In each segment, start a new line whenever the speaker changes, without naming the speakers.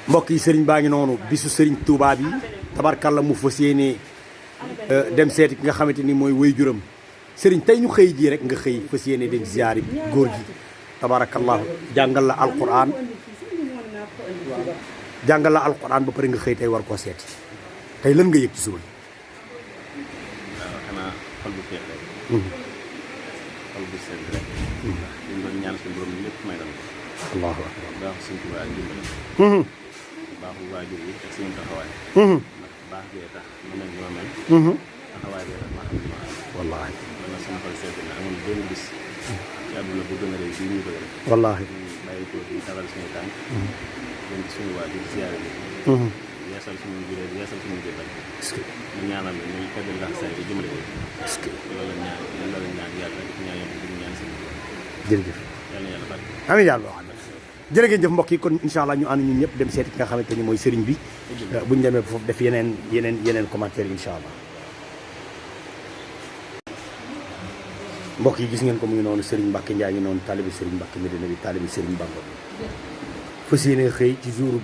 mbokk yi sëriñ baa ngi noonu bisu sëriñ Touba bi tabarkalla mu fas yéene dem seeti ki nga xamante ni mooy waajuram sëriñ tey ñu xëy ji rek nga xëy fas yéene dem ziyaari góor gi tabarakallahu jàngal la alquran ba pare nga xëy tey war koo seeti tey lan nga yëg ci suba gi.
waaw xanaa xol bu feex rek. xol bu sedd rek. ndax li ñu doon ñaan suñu borom lépp may dal ko.
allahu akbar.
baaxul suñu Tuubaa ak dimbali. baaxul waajur yi ak suñu taxawaay. ndax baax bee tax ma mel ni ma mel. taxawaay bee tax ma xam ni ma xam.
wallaahi.
man nag sama xol sedd na amul benn bis. ci àdduna bu gën a rëy bii ñu bëgg rek.
wallaahi.
ñu bàyyi ko di dalal suñu tànk. dem ci suñu waajur ziyaare bi. yeesal suñu juree yeesal suñu jëbbal.
est-ce que
ñu ñaanal la ñuy feddal lax say bi jëmale ko.
est-ce que
loolu la ñaan yàlla ñaan yomb di ñaan si
jërëjëf.
yàlla na yàlla barke.
amiin yàlla jërë ngeen jëf mbokk yi kon incha allah ñu ànd ñun ñëpp dem seeti ki nga xamante ni mooy sëriñ bi buñ demee ba foofu def yeneen commentaire incha allah. mbokk yi gis ngeen ko mu ngi noonu Serigne Mbacke Ndiaye ngi noonu taalibi Serigne Mbacke Medina bi taalibi Serigne Bamba fas yéene xëy ci jour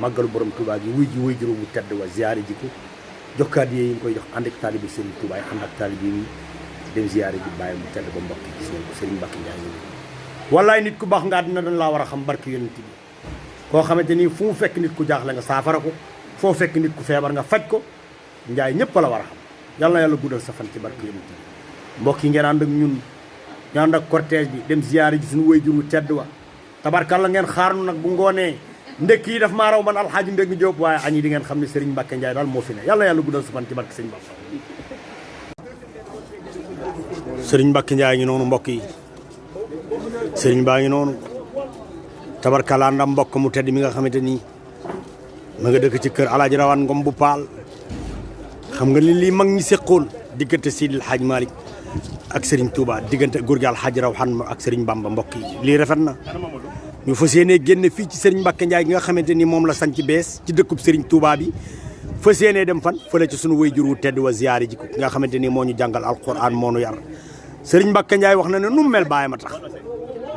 màggalu borom Touba gi wuy juróom bu tedd wa ziyaare ji ko jox kàddu yi ñu koy jox ànd ak taalibi Serigne Touba yi ànd ak taalibi yi dem ziyaare ji bàyyi mu tedd ba mbokk yi gis ngeen ko Serigne Mbacke Ndiaye ngi noonu wallaay nit ku baax nga àddina dañ laa war a xam barke yonent bi koo xamante ni fu mu fekk nit ku jaaxle nga saafara ko foo fekk nit ku feebar nga faj ko Ndiaye ñëpp la war a xam yàlla na yàlla guddal sa fan ci barke yonent bi mbokk yi ngeen ànd ak ñun ñu ànd ak cortège bi dem ziyaare ji suñu waajur wu tedd wa tabarkalla ngeen xaar nu nag bu ngoonee ndekk yi daf maa raw man alxaaji Mbégi Jóob waaye añi di ngeen xam ne Serigne Mbacke Ndiaye daal moo fi ne yàlla na yàlla guddal sa fan ci barke Serigne Bamba Serigne Mbacke Ndiaye ngi noonu mbokk yi sëriñ baa ngi noonu tabarkalla ndam mbokk mu tedd mi nga xamante ni ma nga dëkk ci kër alaaji rawaan ngom bu paal xam nga lii mag ñi seqoon diggante Sidil Hadj Malick ak Serigne Touba diggante góor gi alxaaji rawaan ak Serigne Bamba mbokk yi lii rafet na ñu fas yéenee génne fii ci Serigne Mbacke Ndiaye gi nga xamante ni moom la sanc bees ci dëkkub Serigne Touba bi fas yéenee dem fan fële ci sunu waajur wu tedd wa ziyaari ji ko nga xamante ni moo ñu jàngal alquran moo ñu yar Serigne Mbacke Ndiaye wax na ne nu mu mel bàyyi ma tax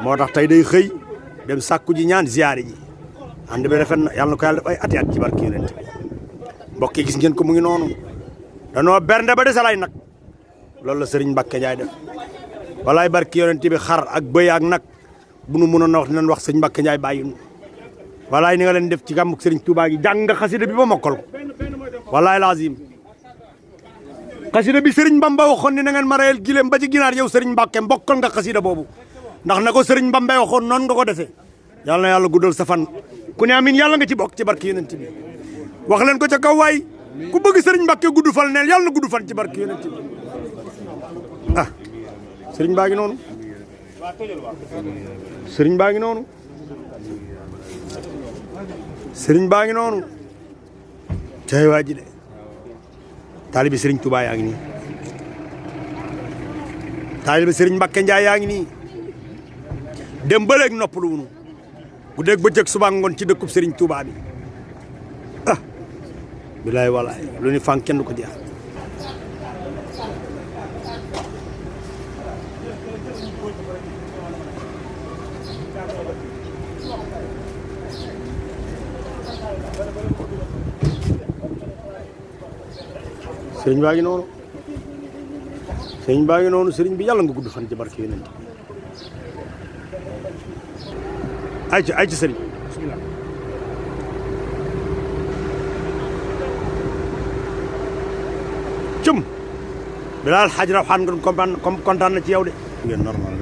moo tax tey day xëy dem sàkku ji ñaan ziyaare ji ànd bi rafet na yàlla na ko yàlla def ay ati at ci barke yonent mbokk yi gis ngeen ko mu ngi noonu danoo bernde ba desalay nag loolu la Serigne Mbacke Ndiaye def walaay barke yonent bi xar ak bëy ak nag bu nu mënoon a wax dinañ wax Serigne Mbacke Ndiaye bàyyi nu walaay ni nga leen def ci gàmmuk Serigne Touba gi jàng nga xasida bi ba mokkal ko walaay lazim xasida bi Serigne Bamba waxoon ni na ngeen ma reyal gileem ba ci ginaar yow Serigne Mbacke mbokkal nga xasida boobu ndax na ko Serigne Bamba waxoon noonu nga ko defee yàlla na yàlla guddal sa fan ku ne amin yàlla nga ci bokk ci barke yonent bi wax leen ko ca kaw waay ku bëgg Serigne Mbacke gudd fan neel yàlla na gudd fan ci barke yonent bi ah Serigne baa ngi noonu Serigne baa ngi noonu Serigne baa ngi noonu tey waa ji de taalibi Serigne Touba yaa ngi nii taalibi Serigne Mbacke Ndiaye yaa ngi nii dem ba léegi noppalu wunu bu dégg bëccëg suba ngoon ci dëkkub Serigne Touba bi ah bilaay walaay lu ni fànk kenn du ko jeex Serigne baa ngi noonu Serigne baa ngi noonu Serigne bi yàlla nga gudd fan ci barke yonent ay ci Serigne bismillah cum bilaal xaaj raw xaan nga kontaan na ci yow de ngeen normal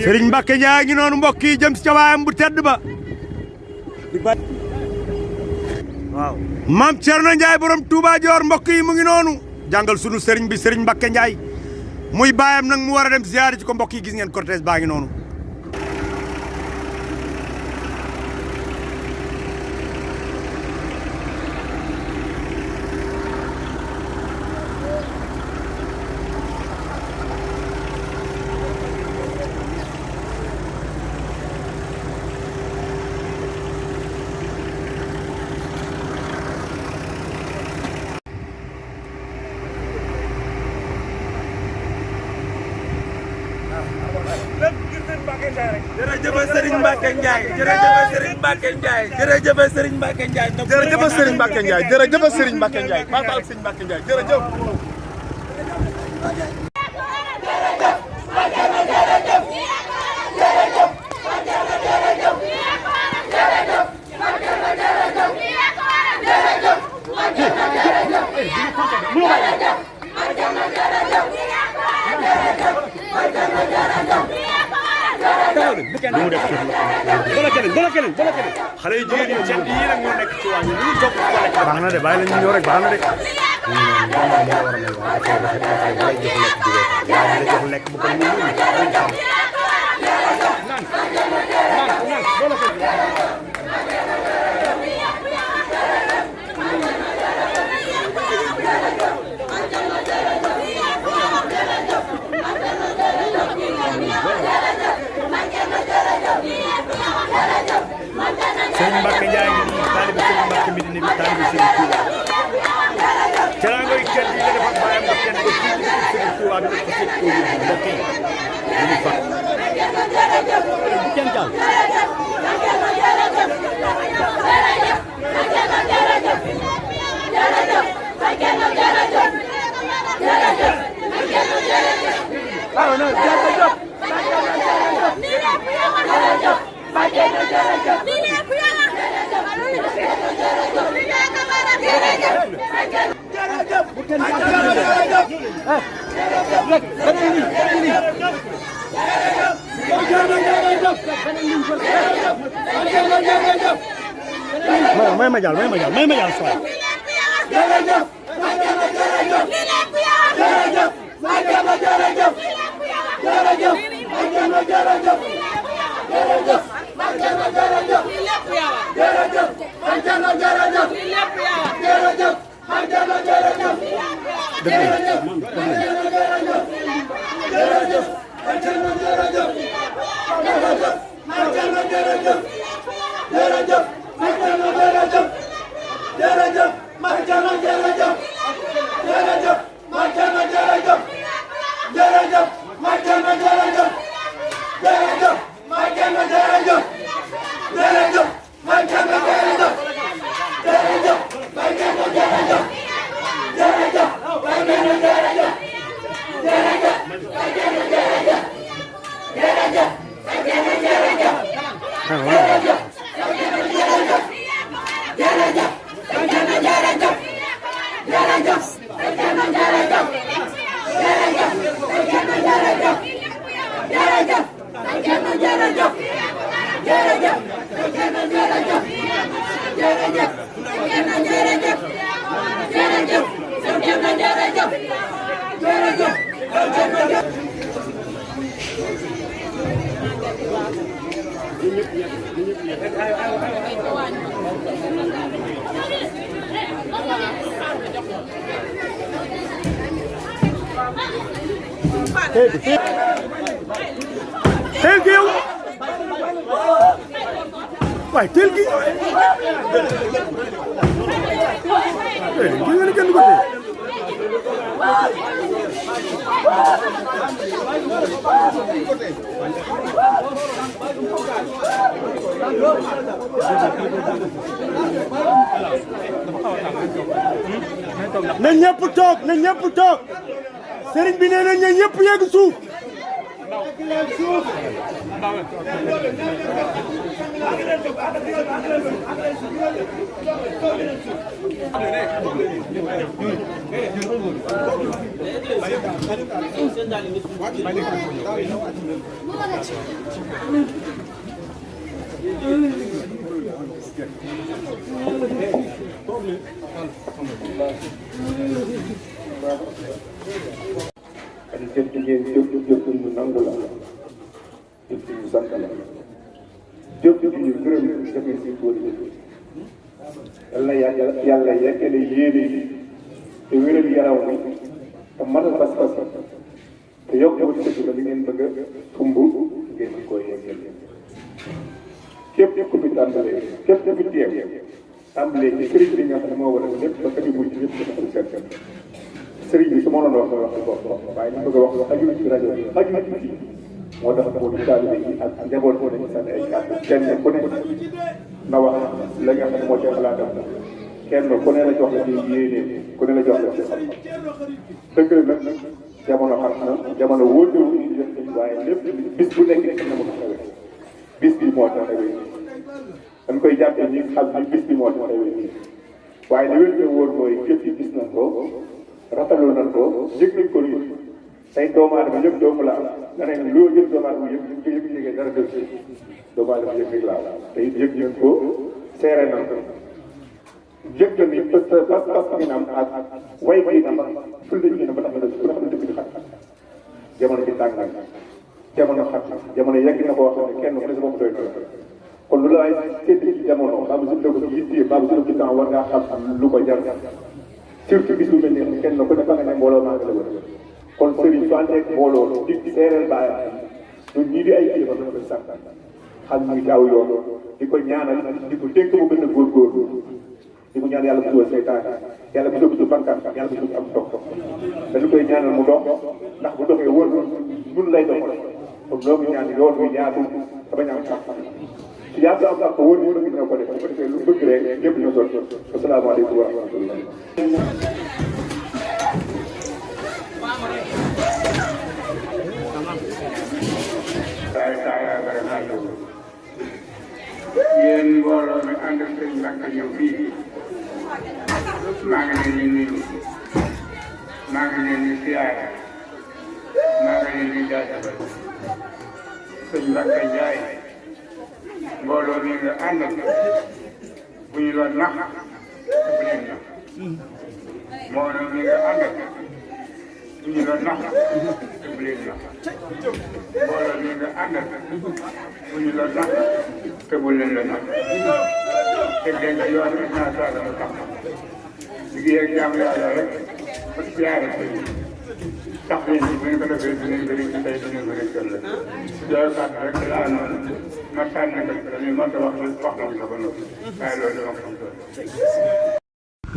Serigne Mbacke Ndiaye ngi noonu mbokk yi jëm si ca waayam bu tedd ba waaw maam Thierno Ndiaye borom Touba Dior mbokk yi mu ngi noonu jàngal sunu Serigne bi Serigne Mbacke Ndiaye muy baayam nag mu war a dem ziyaare ci ko mbokk yi gis ngeen cortège baa ngi noonu lépp ngir
jërëjëf Serigne Mbacke Ndiaye jërëjëf Serigne Mbacke Ndiaye jërëjëf Serigne Mbacke Ndiaye
jërëjëf Serigne Mbacke Ndiaye jërëjëf Serigne Mbacke Ndiaye Baye Fall Serigne Mbacke Ndiaye jërëjëf
xale yu jigéen yu seen yi nag ñoo nekk ci wàññi ñu topp
baax na de bàyyi la ñu ñëw rek baax na de
jox lekk bu ko ñu Serigne Mbacke Ndiaye ngi nii taalibe Serigne Mbacke mi di taalibe Serigne Touba teraanga yi kenn yi nga defal baayam ba kenn ba fii ci Serigne Touba bi def ko fekk ko yóbbu mbokk yi ñu fa kenn jàll may ma jàll soy teel gi yow waay teel gi nga ne kenn ko teel na ñëpp toog na ñëpp toog sëriñ bi nee na ñëpp yegg suuf
ak jëf ngeen jëf ñu nangu la jëf ñu sant la jëf ñu gërëm defee si góor yi yal na yàlla yeggale yéene yi te wéral yaram wi te matal pas-pas te yokk ko ci ba li ngeen bëgg a tumb ngeen di ko yeggal képp ku fi tàmbalee képp ku fi teew tàmbalee ci sëriñ bi nga xam ne moo war a lépp ba kat yi mujj ñëpp dafa seet sëriñ bi su ma doon wax wax waaye ñu bëgg a wax xajul ci rajo bi xajul ci fii moo tax boo di taalibe yi ak njaboot ko dañu sànni ay kàddu kenn ku ne na wax la nga xam ne moo ci xalaatam kenn ku ne la jox la ci yéene ku ne la jox la ci xam dëgg la nag jamono xam na jamono wóotewu ñu def waaye lépp bis bu nekk am na mu taxawee bis bi moo taxawee dañ koy jàppee ñi xam ni bis bi moo taxawee waaye li wér wóor mooy jëf yi gis nañ ko rafetlu nañ ko yëg nañ ko lii tey doomu aadama yëpp doomu la am nga ne loo yëg doomu aadama yëpp yëg dara dëgg doomu aadama yëg rek laa te it yëg nañ ko seere nañ ko yëg na ni parce que pas bi am ak way bi am ful dañu ne ba tax na ku ne xam ne dëkk bi xat jamono ci tàng jamono xat jamono yegg na koo xam ne kenn ku ne sa bopp doy na la kon lu la ay sédd ci jamono baabu si ko ci yittee baabu si ci temps war ngaa xam lu ko jar surtout bis bu mel ni kenn ku ne fa nga ne mbooloo maa ngi la wër kon sëriñ su àndee ak mbooloo di seereel bàyyam ñun ñii di ay kilifa dañu koy sant xam ñu gaaw yoon di ko ñaanal di ko dénk mu gën a góorgóorlu di ko ñaan yàlla bu suba seytaan yàlla bu suba bankaan yàlla bu suba am toog dañu koy ñaanal mu dox ndax bu doxee wër ñun lay doxal kon loolu ñaan yoon wi yaatu te bañ a am sax si yaatu am sax wër wër ñoo ko def bu ko defee lu bëgg rek lépp ñu sotti asalaamaaleykum wa rahmatullah
yéen mbooloo mi ànd ak sëñ Mbacke ñëw fii maa ngi leen di nuyu maa ngi leen di siyaare maa ngi leen di jaajëfal sëñ Mbacke Ndiaye mbooloo mi nga ànd ak bu ñu doon nax te bu leen nax mbooloo mi nga ànd ak bu ñu doon nax te bu leen nax mbooloo mi nga ànd ak bu ñu doon nax te bu leen la nax te dégg nga yoon bi naa saa dama tax liggéey ak jàmm yàlla rek ba siyaare tax nañ ci bu ñu ko defee dinañ ko rëcc tey dinañ ko rëcc la yooyu kàddu rek laa noonu ma tànn ko dañuy mën a wax na ba noppi waaye loolu dama ko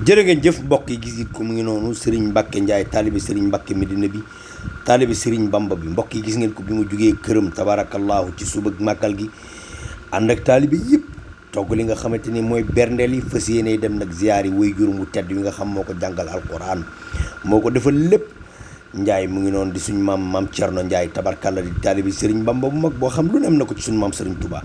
jërë ngeen jëf mbokk yi gis ko mu ngi noonu Serigne Mbacke Ndiaye taalibe Serigne Mbacke Medina bi taalibe Serigne Bamba bi mbokk yi gis ngeen ko bi mu jugee këram tabarakallahu ci suba màggal gi ànd ak taalibe yëpp togg li nga xamante ni mooy berndeel yi fas yéene dem nag ziyaar yi way juróom wu tedd yi nga xam moo ko jàngal alquran moo ko defal lépp Ndiaye mu ngi noonu di suñ maam Thierno Ndiaye tabarkalla di taalibe Serigne Bamba bu mag boo xam lu ne am na ko ci suñu maam Serigne Touba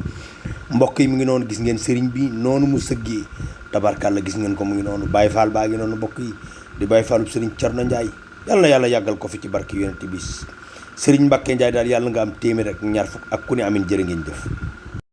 mbokk yi mu ngi noonu gis ngeen Serigne bi noonu mu sëggee tabarkalla gis ngeen ko mu ngi noonu Baye Fall baa ngi noonu mbokk yi di Baye Fallu Serigne Thierno Ndiaye yàlla na yàlla yàggal ko fi ci barke yonent bi Serigne Mbacke Ndiaye daal yàlla nga am téeméer ak ñaar fukk ak ku ne amin jërë ngeen jëf